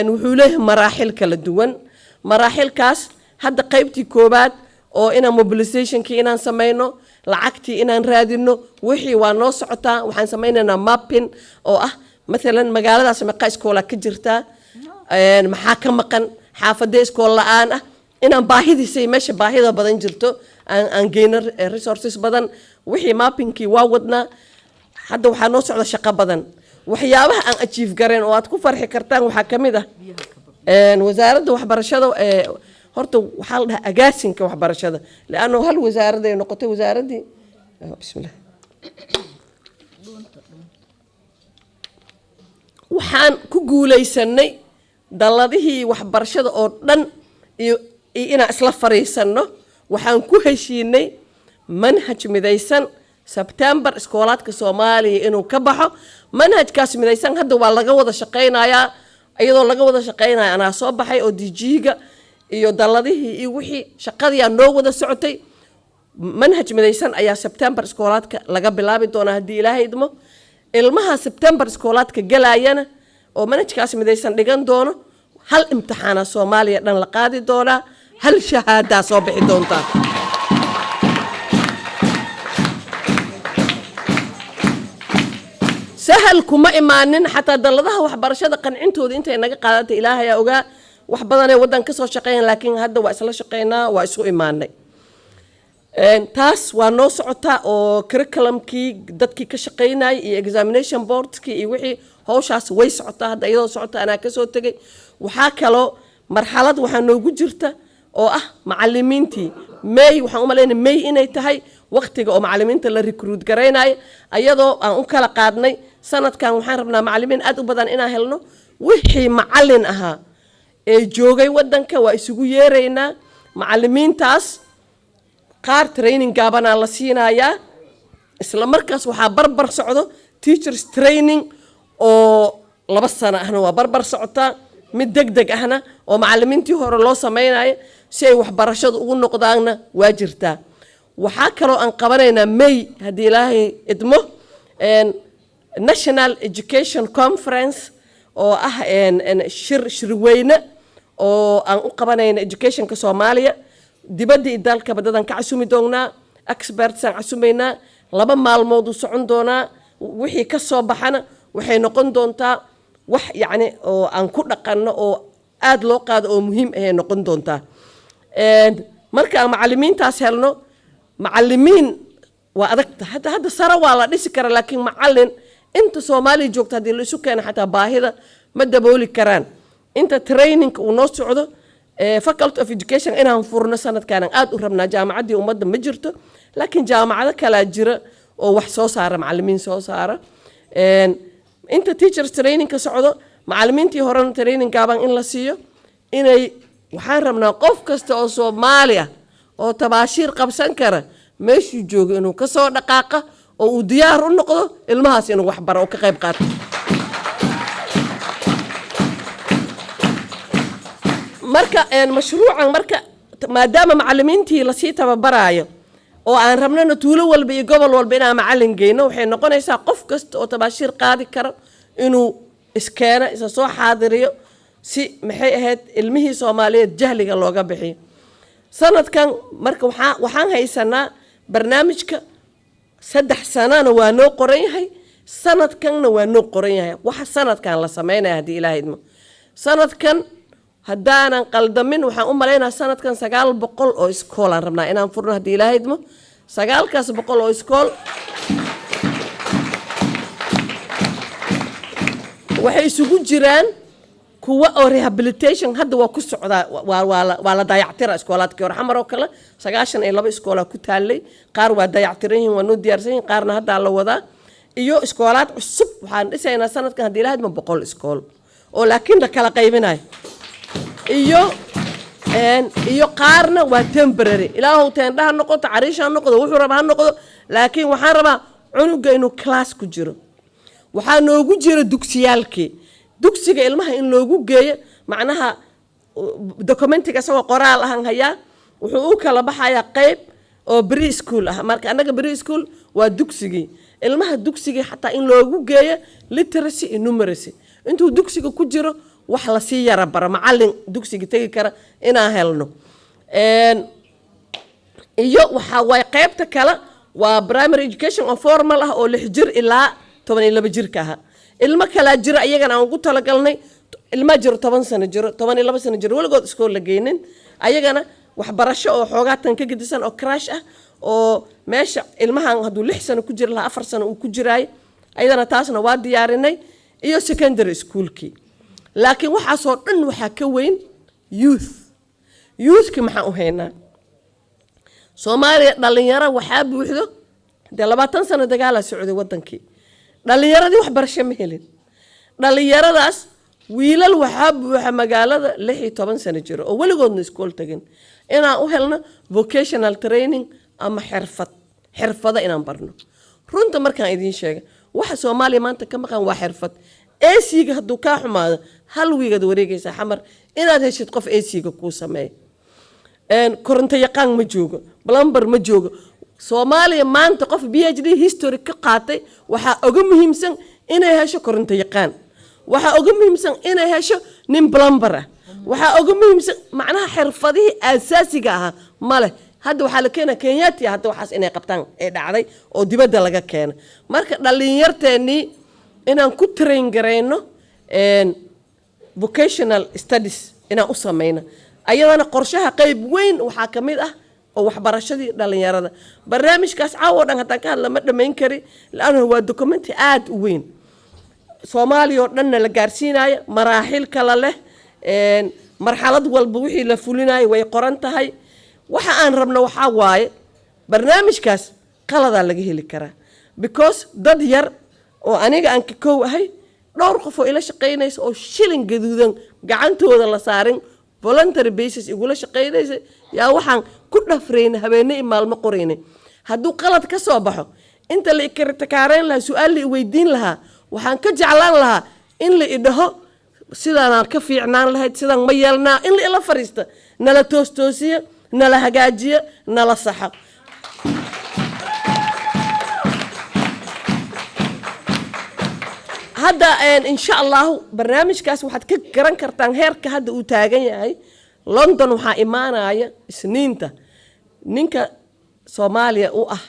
S1: wuxuu leeyahay maraaxil kala duwan. Maraaxilkaas hadda qaybtii koowaad oo inaan mobilizationkii inaan samayno, lacagtii inaan raadino, wixii waa noo socotaa. Waxaan samaynaynaa mapping oo ah maalan magaaladaas meeqa iskoola ka jirtaa, maxaa ka maqan, xaafadee iskool la-aan ah, inaan baahidiisay meesha baahida badan jirto aan geyno resources badan. Wixii mappingkii waa wadnaa hadda, waxaa noo socda shaqo badan. Waxyaabaha aan achieve gareen oo aad ku farxi kartaan waxaa ka mid ah wasaaradda waxbarashada. Horta waxaa la dhahaa agaasinka waxbarashada, leanno hal wasaarad ay noqotay wasaaraddii. Bismillah, waxaan ku guulaysanay dalladihii waxbarashada oo dhan iyo inaan isla fariisanno. Waxaan ku heshiinay manhaj midaysan Sebtembar iskoolaadka Soomaaliya inuu ka baxo. Manhajkaas midaysan hadda waa laga wada shaqaynayaa. Iyadoo laga wada shaqaynaya anaa soo baxay oo DG-ga iyo dalladihii iyo wixii shaqadiyaa noo wada socotay. Manhaj midaysan ayaa Sebtembar iskoolaadka laga bilaabi doonaa haddii Ilaahay idmo. Ilmaha Sebtembar iskoolaadka galayana oo manhajkaas midaysan dhigan doono, hal imtixaana Soomaaliya dhan la qaadi doonaa, hal shahaadaa soo bixi doontaa. Sahal kuma imaanin, xataa dalladaha waxbarashada qancintooda intay naga qaadatay Ilaahayaa ogaa. Wax badanay waddan kasoo shaqeeyan, laakiin hadda waa isla shaqeynaa, waa isu imaanay. Taas waa noo socotaa oo curriculumkii dadkii ka shaqeynayay iyo examination boardkii iyo wixii hawshaas way socotaa hadda. Iyadoo socota anaa kasoo tegay. Waxaa kaloo marxalad waxaa noogu jirta oo ah macalimiintii. May, waxaan u malaynaya May inay tahay waqtiga oo macalimiinta la recruit garaynayo, ayadoo aan u kala qaadnay. Sanadkan waxaan rabnaa macalimiin aad u badan inaan helno. Wixii macalin ahaa ee joogay wadanka waa isugu yeeraynaa. Macalimiintaas qaar training gaabanaa la siinayaa. Isla markaas waxaa barbar socdo teachers training oo 2 sano ahna waa barbar socotaa, mid deg deg ahna oo macalimiintii hore loo sameynayo si ay waxbarashadu ugu noqdaanna waa jirtaa. Waxaa kaloo aan qabanaynaa May haddii Ilaahay idmo National Education Conference oo ah shir shirweyne oo aan u qabanayna educationka Soomaaliya. Dibadda iyo dalkaba dadaan ka casumi doonaa, experts aan casumaynaa. 2 maalmood uu socon doonaa. Wixii ka soo baxana waxay noqon doontaa wax yacni oo aan ku dhaqanno oo aada loo qaado oo muhiim ahay noqon doontaa. Marka aan macalimiintaas helno, macalimiin waa adagta hadda sare waa la dhisi karaa, laakiin macalin inta Soomaaliya joogta haddii la isu keeno xataa baahida Ma dabooli karaan inta training uu noo socdo. Faculty of Education inaan furno sanadkaanan aada u rabnaa. Jaamacaddii ummadda ma jirto, laakiin jaamacado kalaa jira oo wax soo saara, macalimiin soo saara. Inta teachers trainingka socdo, macalimiintii horena training gaaban in la siiyo. Inay waxaan rabnaa qof kasta oo Soomaali ah oo tabaashiir qabsan kara meeshuu joogo inuu kasoo dhaqaaqa oo uu diyaar u noqdo ilmahaas inuu wax baro oo ka qayb qaato. Marka mashruucan, marka maadaama macalimiintii lasii tababaraayo oo aan rabnana tuulo walba iyo gobol walba inaan macalin geyno, waxay noqonaysaa qof kasta oo tabaashiir qaadi karo inuu iskeeno, isa soo xaadiriyo, si maxay ahayd ilmihii Soomaaliyeed jahliga looga bixiyo sanadkan. Marka waxaan haysanaa barnaamijka 3 sanana waa noo qoran yahay, sanadkanna waa noo qoran yahay. Waxa sanadkan la sameynaya, haddii Ilaaha idmo, sanadkan haddaanan qaldamin, waxaan u malaynaa sanadkan 900 oo iskool aan rabnaa inaan furno, haddii Ilaaha idmo. 900 oo iskool waxay isugu jiraan kuwa oo rehabilitation hadda waa ku socdaa, waa la dayactira. Iskoolaadkii hore Xamar oo kale 92 iskoolaa ku taalay. Qaar waa dayactiran yihiin, waa noo diyaarsan yihiin, qaarna haddaa la wadaa. Iyo iskoolaad cusub waxaan dhisaynaa sanadkan, haddii Ilaha idmo, 100 iskool oo laakiin la kala qaybinayo. Iyo qaarna waa temporary, ilaahow teendha ha noqoto, cariish ha noqdo, wuxuu raba ha noqdo, laakiin waxaan rabaa cunuga inuu class ku jiro. Waxaa noogu jira dugsiyaalkii, dugsiga ilmaha in loogu geeyo, macnaha documentiga isagoo qoraal ahan hayaa. Wuxuu u kala baxayaa qeyb oo pre school ah. Marka annaga pre school waa dugsigii, ilmaha dugsigii xataa in loogu geeyo literacy iyo numeracy intuu dugsiga ku jiro, wax lasii yara baro, macalin dugsiga tegi kara inaan helno. Iyo waxaa waay qeybta kale waa primary education oo formal ah oo 6 jir ilaa 12 jirka ahaa. Ilmo kalaa jira iyagana aan ugu talagalnay, ilmaa jiro 10 sano jiro, 12 sano jiro, weligood iskool la geynin. Ayagana waxbarasho oo xoogaa tan ka gedisan oo crèche ah, oo meesha ilmahan hadduu 6 sano ku jiri lahaa 4 sano uu ku jiraayo, ayadana taasna waa diyaarinay. Iyo secondary schoolkii. Laakiin waxaasoo dhan waxaa ka weyn youth. Youthki maxaan u haynaa? Soomaaliya dhalinyaro waxaa buuxdo dee 20 sano dagaalaa socday wadankii, dhalinyaradii waxbarasho ma helin. Dhalinyaradaas wiilal waxaa buuxa magaalada 16 sano jiro oo weligoodna iskool tagin, inaan u helno vocational training ama xirfad, xirfado inaan barno. Runta markaan idiin sheega, waxa Soomaaliya maanta ka maqan waa xirfad. AC-ga hadduu kaa xumaado, hal wiigaad wareegaysaa Xamar inaad heshid qof AC-ga kuu sameeya. Koronto yaqaan ma joogo, plumber ma joogo. Soomaaliya maanta qof PhD history ka qaatay waxaa uga muhiimsan inay hesho koronto yaqaan, waxaa uga muhiimsan inay hesho nin plumber ah, waxaa uga muhiimsan macnaha xirfadihii aasaasiga ahaa male. Hadda waxaa la keenaa Kenyatia, hadda waxaas inay qabtaan ee dhacday oo dibadda laga keena. Marka dhallinyarteennii inaan ku train garayno vocational studies inaan u samayno, ayadana qorshaha qayb weyn waxaa ka mid ah oo waxbarashadii dhallinyarada. Barnaamijkaas caawa o dhan haddaan ka hadla ma dhammayn kari, laanna waa documenti aada u weyn, Soomaaliya oo dhanna la gaarsiinayo, maraaxil kala leh, marxalad walba wixii la fulinayo way qoran tahay. Waxa aan rabno waxaa waaye barnaamijkaas qaladaa laga heli karaa, because dad yar oo aniga aan ka kow ahay, dhowr qof oo ila shaqaynaysa oo shilin gaduudan gacantooda la saarin, voluntary basis igula shaqaynaysa, yaa waxaan ku dhafraynay habeenne iyo maalmo qoraynay. Hadduu qalad ka soo baxo, inta la ikritikaarayn lahaa, su-aal la iweydiin lahaa, waxaan ka jeclaan lahaa in la idhaho sidaanaan ka fiicnaan lahayd, sidaan ma yeelnaa, in la ila fariista, nala toostoosiya, nala hagaajiya, nala saxo. Hadda insha Allahu barnaamijkaas waxaad ka garan kartaan heerka hadda uu taagan yahay. London waxaa imaanaya Isniinta ninka Soomaaliya u ah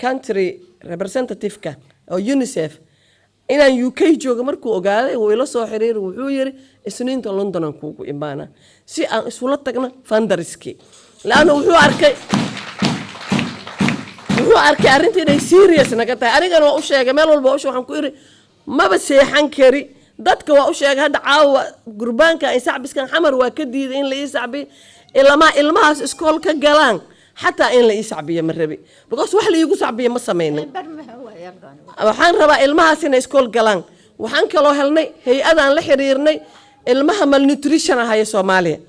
S1: country representative-ka oo UNICEF. Inaan UK jooga markuu ogaaday, wuu ila soo xiriiri, wuxuu yiri Isniinta London aan kuugu imaana si aan isula tagno funderski, laanna wuxuu arkay arrinta inay serious naga tahay. Anigana waa u sheegay meel walba ushe, waxaan ku iri maba seexan kari. Dadka waa u sheegay hadda caawa gurbaanka ay sacbiskan Xamar waa ka diiday in la ii sacbiyo ilamaa ilmahaas iskool ka galaan. Xataa in la ii sacbiyo ma rabi, because wax la iigu sacbiyo ma sameynin. Waxaan rabaa ilmahaas inay iskool galaan. Waxaan kaloo helnay hay-adaan la xiriirnay. Ilmaha malnutrition ahaya Soomaaliya,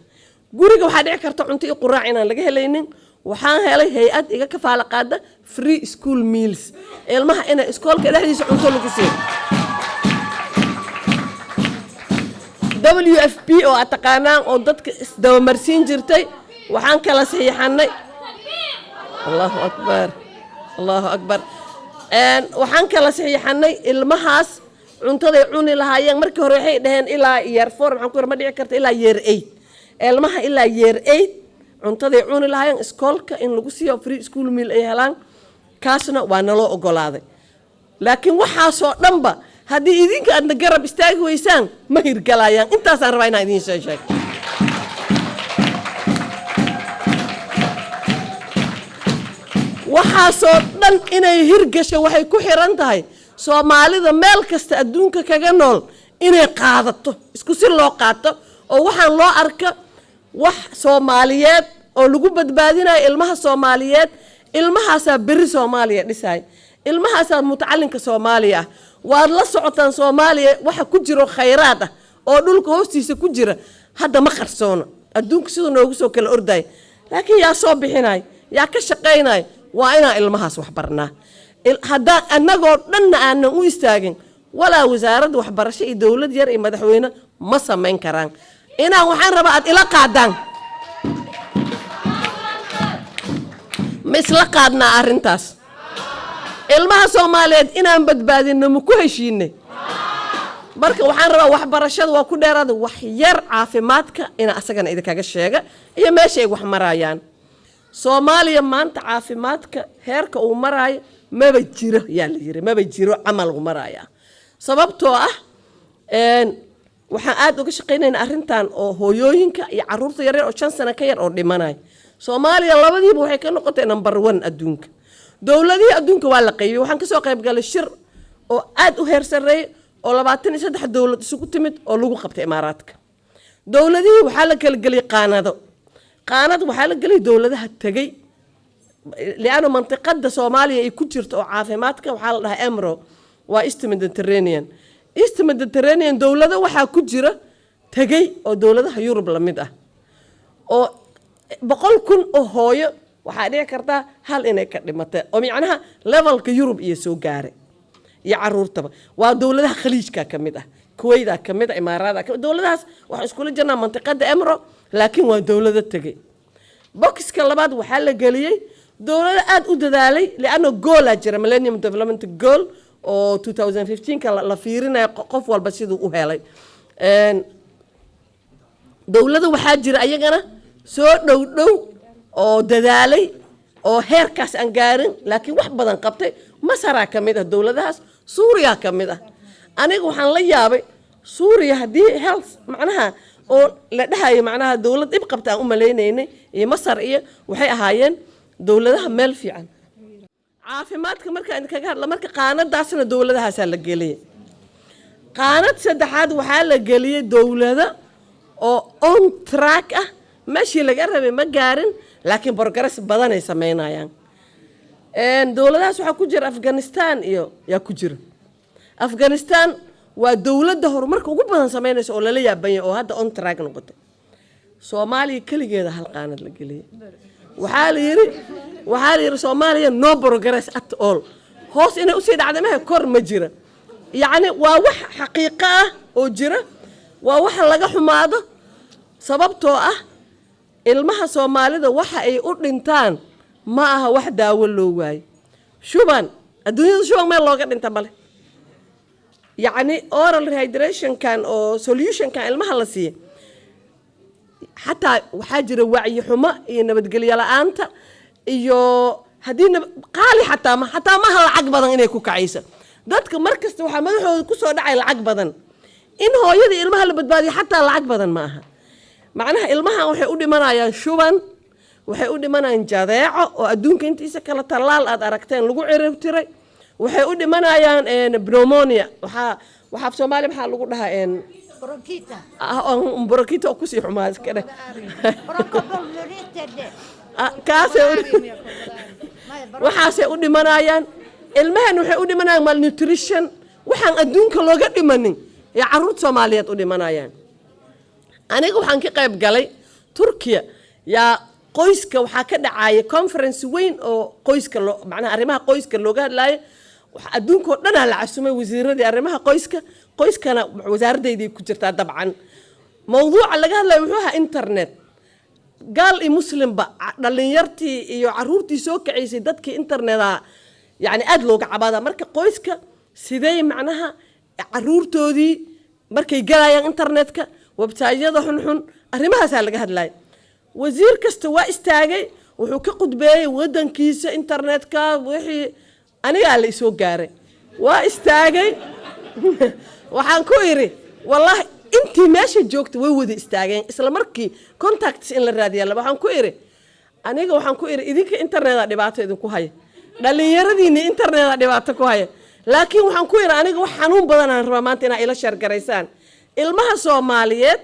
S1: guriga waxaa dhici karta cunto iyo quraac inaan laga helaynin. Waxaan helay hay-ad iga kafaala qaada free school meals, ilmaha inay iskoolka dhexdiisa cunto lagu siiyo. WFP oo aad taqaanaan oo dadka isdabamarsiin jirtay, waxaan kala saxiixanay, Allahu akbar, Allahu akbar, waxaan kala saxiixanay ilmahaas cuntaday cuni lahaayeen. Markii hore waxay dhaheen ilaa year 4. Maxaan ku yiri, ma dhici karta, ilaa year 8, ilmaha ilaa year 8 cuntaday cuni lahaayeen iskoolka in lagu siiyo, free school meal ay helaan. Kaasna waa naloo ogolaaday. Laakiin waxaasoo dhanba haddii idinka aadna garab istaagi weysaan, ma hirgalayaan. Intaasaan rabaa inaan idiin soo sheego. Waxaasoo dhan inay hirgasho waxay ku xiran tahay Soomaalida meel kasta adduunka kaga nool inay qaadato, isku si loo qaato, oo waxaan loo arka wax Soomaaliyeed oo lagu badbaadinayo ilmaha Soomaaliyeed. Ilmahaasaa berri Soomaaliya dhisaya, ilmahaasaa mutacalinka Soomaaliya ah. Waad la socotaan Soomaaliya waxa ku jiro khayraad ah oo dhulka hoostiisa ku jira hadda ma qarsoono, adduunka siduu noogu soo kala ordaya. Laakiin yaa soo bixinaya? Yaa ka shaqaynaya? Waa inaan ilmahaas wax barnaa. Haddaan annagoo dhanna aanan u istaagin, walaa wasaaradda waxbarasho iyo dowlad yar iyo madaxweyne ma samayn karaan. Inaan waxaan rabaa aad ila qaadaan. Ma isla qaadnaa arrintaas? Ilmaha Soomaaliyeed inaan badbaadinno ma ku heshiinay? Marka waxaan rabaa, waxbarashada waa ku dheeraada, wax yar caafimaadka inaa asagana idinkaga sheega iyo meesha ay wax marayaan. Soomaaliya maanta caafimaadka heerka uu maraayo maba jiro, yaa la yiri, maba jiro camal uu maraya. Sababtoo ah waxaan aada uga shaqaynayna arrintan oo hooyooyinka iyo caruurta yaryar oo 5 sano ka yar oo dhimanaya. Soomaaliya labadiiba waxay ka noqotay number one adduunka. Dowladihii adduunka waa la qaybiyey. Waxaan kasoo qayb galay shir oo aada u heer sarreeyay oo 23 dowlad isugu timid oo lagu qabtay Imaaraadka. Dowladihii waxaa la kala geliyey qaanado. Qaanad waxaa la geliyay dowladaha tegey, lianno mantiqada Soomaaliya ay ku jirto oo caafimaadka waxaa la dhahaa EMRO, waa East Mediterranean. East Mediterranean dowlado waxaa ku jira tegey oo dowladaha Yurub lamid ah, oo 100,000 oo hooyo waxaa dhici kartaa hal inay ka dhimatay, oo micnaha levelka Yurub iyo soo gaaray iyo caruurtaba. Waa dowladaha Khaliijka ka mid ah, Kuweyda ka mid ah, Imaaraada ka mid. Dowladahaas waxaan iskula jirnaa mantiqada EMRO, laakiin waa dowlado tegey. Boxiska labaad waxaa la geliyey dowlado aada u dadaalay, lianno goalaa jira, Millennium Development Goal oo 2015ka la fiirinayo qof walba siduu u helay. Dowlada waxaa jira ayagana soo dhow dhow oo dadaalay oo heerkaas aan gaarin, laakiin wax badan qabtay. Masaraa ka mid ah dowladahaas, Suuriya ka mid ah. Aniga waxaan la yaabay Suuriya haddii health macnaha oo la dhahayo, macnaha dowlad dhib qabta aan u malaynaynay, iyo Masar iyo waxay ahaayeen dowladaha meel fiican caafimaadka markaan kaga hadla. Marka qaanadaasna dowladahaasaa la geliyay. Qaanad saddexaad waxaa la geliyey dowlado oo on track ah, meeshii laga rabay ma gaarin, laakiin progress badanay sameynayaan. Dowladahaas waxaa ku jira Afghanistan iyo yaa ku jira. Afghanistan waa dowladda horumarka ugu badan sameynaysa oo lala yaaban yahay oo hadda on track noqotay. Soomaaliya keligeeda hal qaanad la geliyey. Waxaa la yidhi Soomaaliya no progress at all, hoos inay usii dhacday mahe, kor ma jira. Yacni waa wax xaqiiqo ah oo jira, waa waxa laga xumaado, sababtoo ah ilmaha Soomaalida waxa ay u dhintaan ma aha wax daawo loo waayo. Shuban, adduunyada shuban meel looga dhinta male. Yacni oral rehydrationkan oo solutionkan ilmaha la siiya, xataa waxaa jira wacyi xumo iyo nabadgelyo la-aanta iyo haddii qaali xataa ma xataa maaha lacag badan inay ku kacaysa. Dadka mar kasta waxaa madaxooda kusoo dhacay lacag badan. In hooyada ilmaha la badbaadiyo xataa lacag badan ma aha. Macnaha ilmahan waxay u dhimanayaan shuban, waxay u dhimanayaan jadeeco oo adduunka intiisa kale tallaal aad aragteen lagu ciribtiray, waxay u dhimanayaan pneumonia. Waxaa Waxaa af Soomaali maxaa lagu dhahaa? Bronchite oo kusii xumaa iska dheh. Kaasay waxaasay u dhimanayaan ilmahan, waxay u dhimanayaan malnutrition. Waxaan adduunka looga dhimanin ee caruurta Soomaaliyeed u dhimanayaan. Aniga waxaan ka qayb galay Turkiya yaa qoyska waxaa ka dhacaya conference weyn oo qoyska loo, macnaha arrimaha qoyska looga hadlaayo. Adduunka oo dhanaa la casumay, wasiiradii arrimaha qoyska. Qoyskana wasaaradayday ku jirtaa dabcan. Mawduuca laga hadlayo wuxuu ahaa internet. Gaal iyo muslimba, dhalinyartii iyo caruurtii soo kacaysay, dadkii interneta yani aada looga cabaada. Marka qoyska sidee macnaha caruurtoodii markay galayaan internetka, website-yada xunxun, arrimahaasaa laga hadlaya. Wasiir kasta waa istaagay, wuxuu ka qudbeeyey wadankiisa internetka wixii. Anigaa la isoo gaaray, waa istaagay, waxaan ku idhi, wallaahi intii meesha joogta way wada istaageen isla markii, contacts in la raadiya. Waxaan ku idhi aniga, waxaan ku idhi, idinka interneta dhibaato idinku haya, dhallinyaradiinni interneta dhibaato ku haya, laakiin waxaan ku idhi aniga wax xanuun badan aan rabaa maanta inaa ila share garaysaan. Ilmaha Soomaaliyeed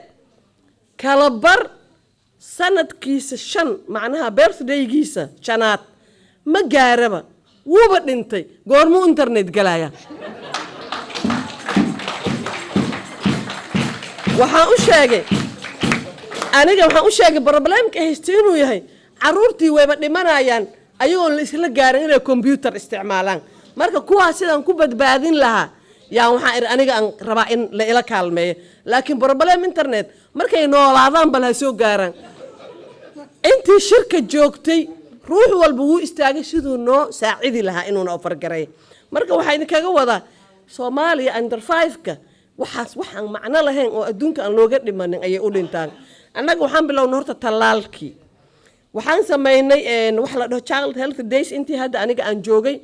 S1: kala bar sanadkiisa 5, macnaha birthdaygiisa shanaad ma gaaraba, wuuba dhintay. Goormuu internet galaya? Waxaan u sheegay aniga, waxaan u sheegay problemka haysto inuu yahay caruurtii wayba dhimanayaan ayagoon la isla gaarin inay computer isticmaalaan. Marka kuwaas sidaan ku badbaadin lahaa yaa waxaan iri aniga aan rabaa in la ila kaalmeeyo, laakiin problem internet markay noolaadaan bal ha soo gaaraan. Intii shirka joogtay ruux walba wuu istaagay siduu noo saacidi lahaa inuuna offer garay. Marka waxaa idinkaga wadaa, Soomaaliya under five-ka waxaas waxaan macno lahayn oo adduunka aan looga dhimanin ayay u dhintaan. Annaga waxaan bilownay horta tallaalkii. Waxaan samaynay wax la dhaho Child Health Days. Intii hadda aniga aan joogay,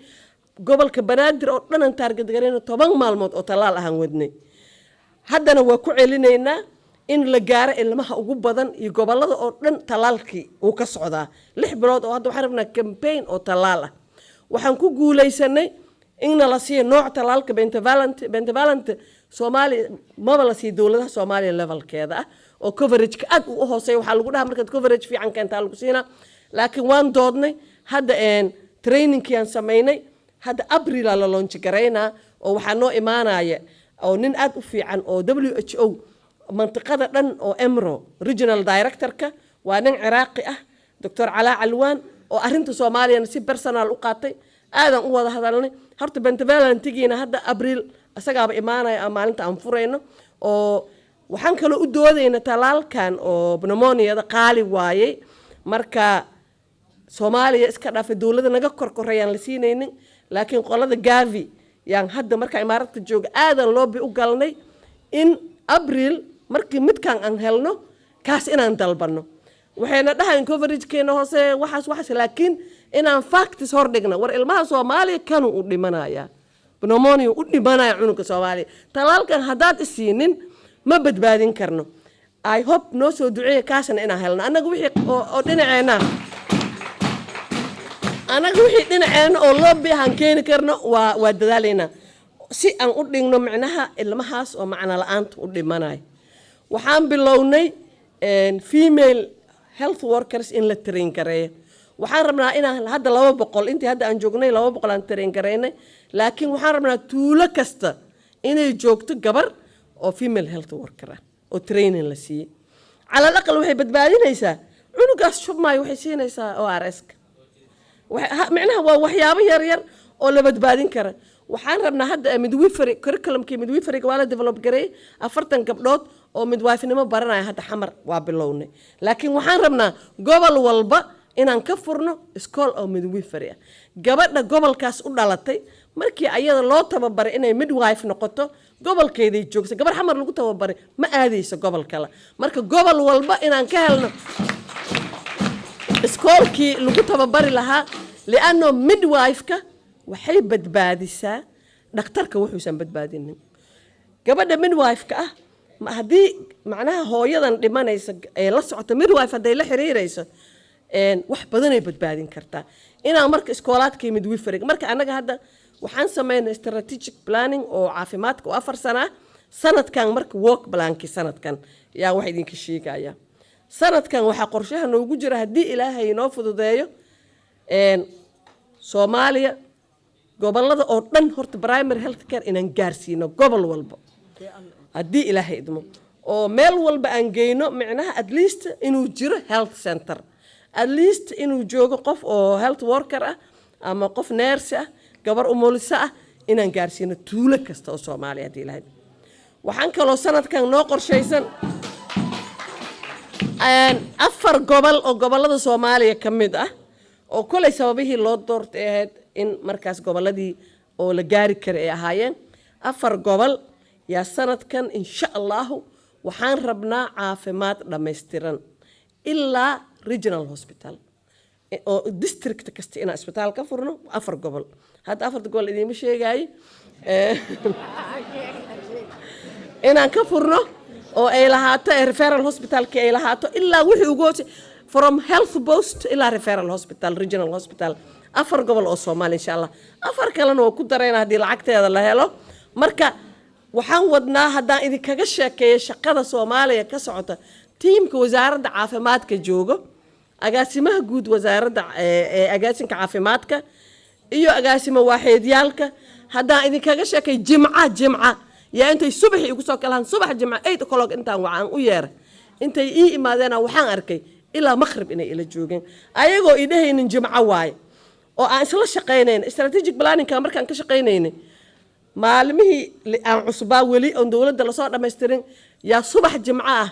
S1: gobolka Banaadir oo dhan aan target garayno, 10 maalmood oo tallaal ahaan wadnay. Haddana waa ku celinaynaa in la gaaro ilmaha ugu badan iyo gobolada oo dhan tallaalkii uu ka socdaa 6 bilood oo hadda waxaan rabnaa campaign oo tallaal ah. Waxaan ku guulaysanay inna la siiyo nooc tallaalka pentavalent. Pentavalent Soomaaliya maba la siiyo, dowladaha Soomaaliya levelkeeda ah oo coverageka aad uu u hooseeya. Waxaa lagu dhaha markaad coverage fiican keentaa lagu siinaa, laakiin waan doodnay. Hadda trainingkii aan samaynay, hadda Abrila la launch garaynaa oo waxaa noo imaanaya oo nin aad u fiican oo WHO mantiqada dhan oo EMRO regional directorka, waa nin Ciraaqi ah, Doctor Calaa Calwaan, oo arrinta Soomaaliyana si personal u qaatay. Aadan u wada hadalnay. Horta pentavalentigiina hadda Abriil isagaaba imaanaya aan maalinta aan furayno. Oo waxaan kaloo u doodayna talaalkan oo pneumoniada qaali waayey. Marka Soomaaliya iska dhaafay, dowladda naga korkorayaan la siinaynin, laakiin qolada Gavi yaan hadda markaa Imaaradka jooga aadan lobby u galnay in Abriil markii midkaan aan helno kaas inaan dalbanno. Waxayna dhahayn coveragekeena hoose, waxaas waxaas, laakiin inaan facts hor dhigna. War ilmaha Soomaaliya kanuu u dhimanayaa, pneumonia u dhimanaya cunuga Soomaaliya, talaalkan haddaad isiinin ma badbaadin karno. I hope noo soo duceeya kaasna inaan helno. Annaga wixii oo dhinaceena, annaga wixii dhinaceena oo lobby ahaan keeni karno waa dadaalaynaa si aan u dhigno micnaha ilmahaas oo macno la-aanta u dhimanayo. Waxaan bilownay female health workers in la train gareeyo. Waxaan rabnaa inaan hadda 200, intii hadda aan joognay 200 aan train gareynay, laakiin waxaan rabnaa tuulo kasta inay joogto gabar oo female health worker ah oo training la siiyey. Calal aqal waxay badbaadinaysaa cunugaas shubmaayo, waxay siinaysaa ORS-ka. Micnaha waa waxyaabo yar yar oo la badbaadin kara. Waxaan rabnaa hadda midwifery curriculumkii, midwiferyga waa la develop gareeyey. 40 gabdhood oo midwife-nimo baranaya hadda Xamar waa bilownay, laakiin waxaan rabnaa gobol walba inaan ka furno iskool oo midwifery ah. Gabadha gobolkaas u dhalatay markii ayada loo tababaray inay midwife noqoto, gobolkeeday joogsa. Gabar Xamar lagu tababaray ma aadayso gobol kale. Marka gobol walba inaan ka helno iskoolkii lagu tababari lahaa, lianno midwife-ka waxay badbaadisaa dhakhtarka wuxuusan badbaadinin. Gabadha midwife-ka ah haddii macnaha hooyadan dhimanaysa ee la socota midwife hadday la xiriirayso, wax badanay badbaadin kartaa. Inaan marka iskoolaadkii midwiferyga, marka annaga hadda Waxaan sameynay strategic planning oo caafimaadka oo 4 sana ah. Sanadkan marka work plankii sanadkan yaa wax idinka sheegaya. Sanadkan waxaa qorshaha noogu jira, haddii Ilaahay inoo fududeeyo, Soomaaliya gobolada oo dhan horta primary health care inaan gaarsiino gobol walba, haddii Ilaahay idmo, oo meel walba aan geyno, micnaha at least inuu jiro health center, at least inuu joogo qof oo health worker ah ama qof nurse ah, gabar umuliso ah, inaan gaarsiino tuulo kasta oo Soomaaliya, haddii Ilaahay. Waxaan kaloo sanadkan noo qorshaysan afar gobol oo gobolada Soomaaliya ka mid ah, oo kolay sababihii loo doortay ahayd in markaas goboladii oo la gaari kara ay ahaayeen afar gobol, yaa sanadkan insha Allahu waxaan rabnaa caafimaad dhammaystiran ilaa regional hospital, oo district kasta inaan isbitaal ka furno afar gobol. Hadda afarta gobol idiima sheegaaye, inaan ka furno oo ay lahaato referral hospitalkii ay lahaato ilaa wixii ugu hoose, from health post ilaa referral hospital, regional hospital, afar gobol oo Soomaaliya insha Allah. Afar kalena waa ku darayna haddii lacagteeda la helo. Marka waxaan wadnaa, haddaan idinkaga sheekeeyo shaqada Soomaaliya ka socota, tiimka wasaaradda caafimaadka joogo, agaasimaha guud wasaaradda ee agaasinka caafimaadka iyo agaasimo waaxeedyaalka, haddaan idinkaga sheekay, jimca jimca yaa intay subaxii igu soo kalahaan, subax jimca 8 o'clock intaan wacaan u yeeray, intay ii imaadeena waxaan arkay ilaa maqrib inay ila joogeen, ayagoo i dhehaynin jimco waaye, oo aan isla shaqaynayn strategic planningka. Markaan ka shaqaynaynay maalmihii aan cusbaa weli oon dowladda lasoo dhammaystirin, yaa subax jimco ah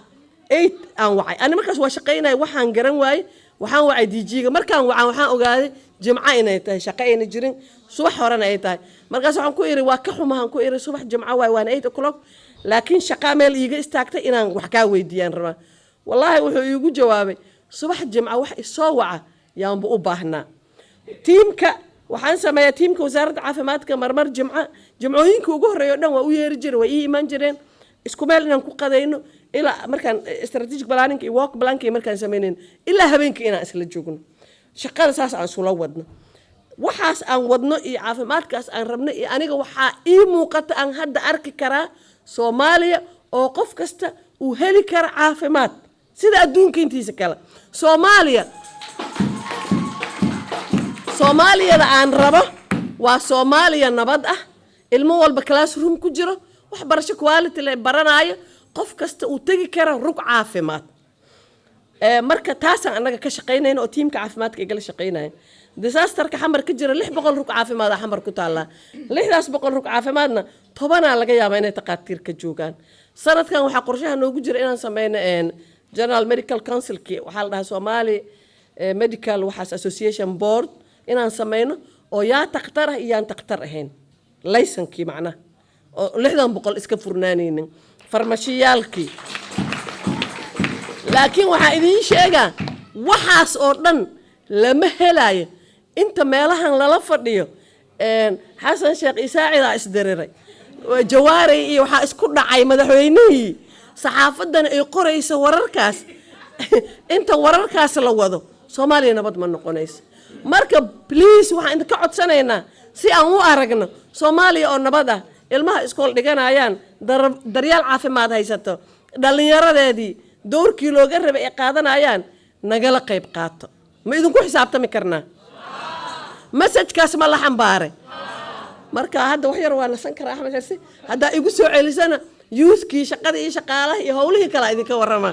S1: 8 aan wacay. Ani markaas waa shaqaynaya, waxaan garan waayey, waxaan wacay DG-ga. Markaan wacaan waxaan ogaaday jimco inay tahay, shaqo ayna jirin, subax horena ay tahay. Markaas waxaan ku iri, waa ka xumahan ku iri, subax jimco waay, waana 8 o'clock, laakiin shaqaa meel iiga istaagtay, inaan wax kaa weydiiyaan rabaa. Wallaahi wuxuu iigu jawaabay, subax jimco wax isoo waca yaanba u baahnaa. Tiimka waxaan sameeyaa, tiimka wasaaradda caafimaadka, marmar jimco, jimcooyinka ugu horreeya o dhan waa u yeeri jiray, waa ii imaan jireen, isku meel inaan ku qadayno ilaa markaan strategic planning iyo work planking markaan sameynayno, ilaa habeenkii inaan isla joogno, shaqada saas aan isula wadno. Waxaas aan wadno iyo caafimaadkaas aan rabno iyo aniga waxaa ii muuqata, aan hadda arki karaa Soomaaliya oo qof kasta uu heli kara caafimaad sida adduunka intiisa kale. Soomaaliya, Soomaaliyada aan rabo waa Soomaaliya nabad ah, ilmo walba classroom ku jiro, waxbarasho quality la baranaayo, qof kasta uu tegi kara rug caafimaad. Marka taasaan annaga ka shaqaynayna oo tiimka caafimaadka igala shaqaynaya. Disasterka Xamar ka jira, 600 rug caafimaad a Xamar ku taallaa. 600 rug caafimaadna 10-aa laga yaabaa inay takhaatiir ka joogaan. Sanadkan waxaa qorshaha noogu jira inaan sameyno general medical councilki, waxaa la dhahaa Somali Medical waxaas Association Board, inaan sameyno oo yaa takhtar ah iyo yaan takhtar ahayn, laysankii macnaha oo 600 iska furnaanaynin, farmashiyaalkii. Laakiin waxaa idiin sheegaa, waxaas oo dhan lama helaayo inta meelahan lala fadhiyo. Xasan Sheekh Isaacidaa isdiriray, Jawaaray iyo waxaa isku dhacay madaxweynihii, saxaafaddana ay qorayso wararkaas. Inta wararkaas la wado, Soomaaliya nabad ma noqonayso. Marka please, waxaan idinka codsanaynaa, si aan u aragno Soomaaliya oo nabad ah, ilmaha iskool dhiganayaan, daryeel caafimaad haysato, dhallinyaradeedii dowrkii looga rabay ay qaadanayaan, nagala qayb qaato. Ma idinku xisaabtami karnaa? Messagekaas ma la xambaaray? Marka hadda wax yar waa nasan karaa. Axmed Xirsi, haddaa igu soo celisana, youthkii shaqada iyo shaqaalaha iyo howlihii kale idinka warrama.